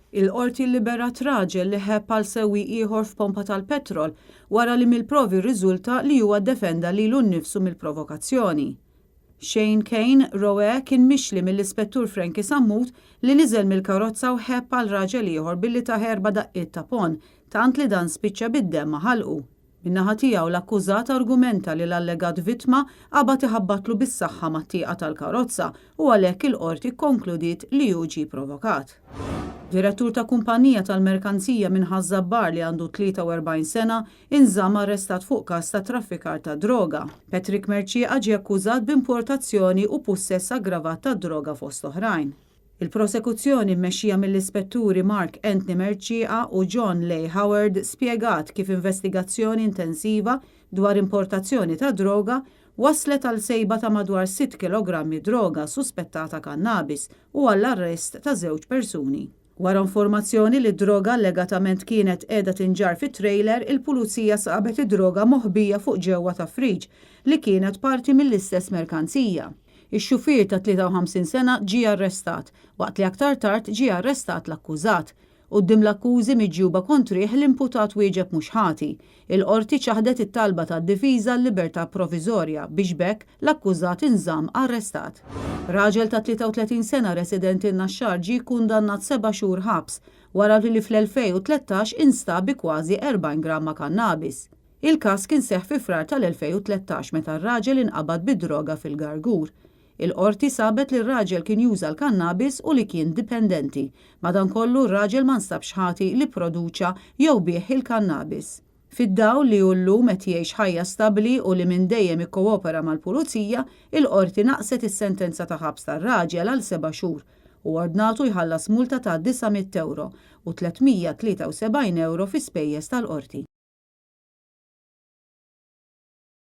Il-Qorti lliberat raġel li ħebb għal sewwieq ieħor f'pompa tal-petrol wara li mill-provi rriżulta li huwa ddefenda lilu nnifsu mill-provokazzjoni. Shane Kane Roe kien mixli mill-Ispettur Frankie Sammut li niżel mill-karozza u ħebb għal raġel ieħor billi tah erba' daqqiet ta' ponn tant li dan spiċċa bid-demm ma' ħalqu. Min-naħa tiegħu l-akkużat argumenta li l-allegat vittma qabad iħabbatlu bis-saħħa mat-tieqa tal-karozza u għalhekk il-Qorti kkonkludiet li hu ġie provokat. Direttur ta' kumpanija tal-merkanzija minn Ħaż-Żabbar li għandu 43 sena inżamm arrestat fuq każ ta' traffikar ta' droga. Patrick Mercieca ġie akkużat b'importazzjoni u pussess aggravat ta' droga fost oħrajn. Il-prosekuzzjoni mmexxija mill-Ispetturi Mark Anthony Mercieca u John Leigh Howard spjegat kif investigazzjoni intensiva dwar importazzjoni ta' droga wasslet għal sejba ta' madwar sitt kilogrammi droga suspettata kannabis u għall-arrest ta' żewġ persuni. Wara informazzjoni li d-droga allegatament kienet qiegħda tinġarr fi trailer, il-Pulizija sabet id-droga moħbija fuq ġewwa ta' friġ li kienet parti mill-istess merkanzija. Ix-xufier ta' 53 sena ġie arrestat, waqt li aktar tard ġie arrestat l-akkużat. Quddiem l-akkużi miġjuba kontrih, l-imputat wieġeb mhux ħati. Il-Qorti ċaħdet it-talba tad-difiża għal-libertà proviżorja biex b'hekk l-akkużat inżamm arrestat. Raġel ta' 33 sena residenti n-Naxxar ġie kkundannat seba' xhur ħabs wara li fl-2013 instab bi kważi 40 gramma kannabis. Il-każ kien seħħ fi Frar tal-2013 meta r-raġel inqabad bid-droga fil-Gargur. Il-Qorti sabet li r-raġel kien juża l-kannabis u li kien dipendenti. Madankollu r-raġel ma nstabx ħati li pproduċa jew biegħ il-kannabis. Fid-dawl li hu llum qed jgħix ħajja stabbli u li minn dejjem ikkoopera mal-Pulizija, il-Qorti naqqset is-sentenza ta' ħabs tar-raġel għal seba' xhur u ordnatu jħallas multa ta' 900 ewro u 373 ewro fi spejjeż tal-Qorti.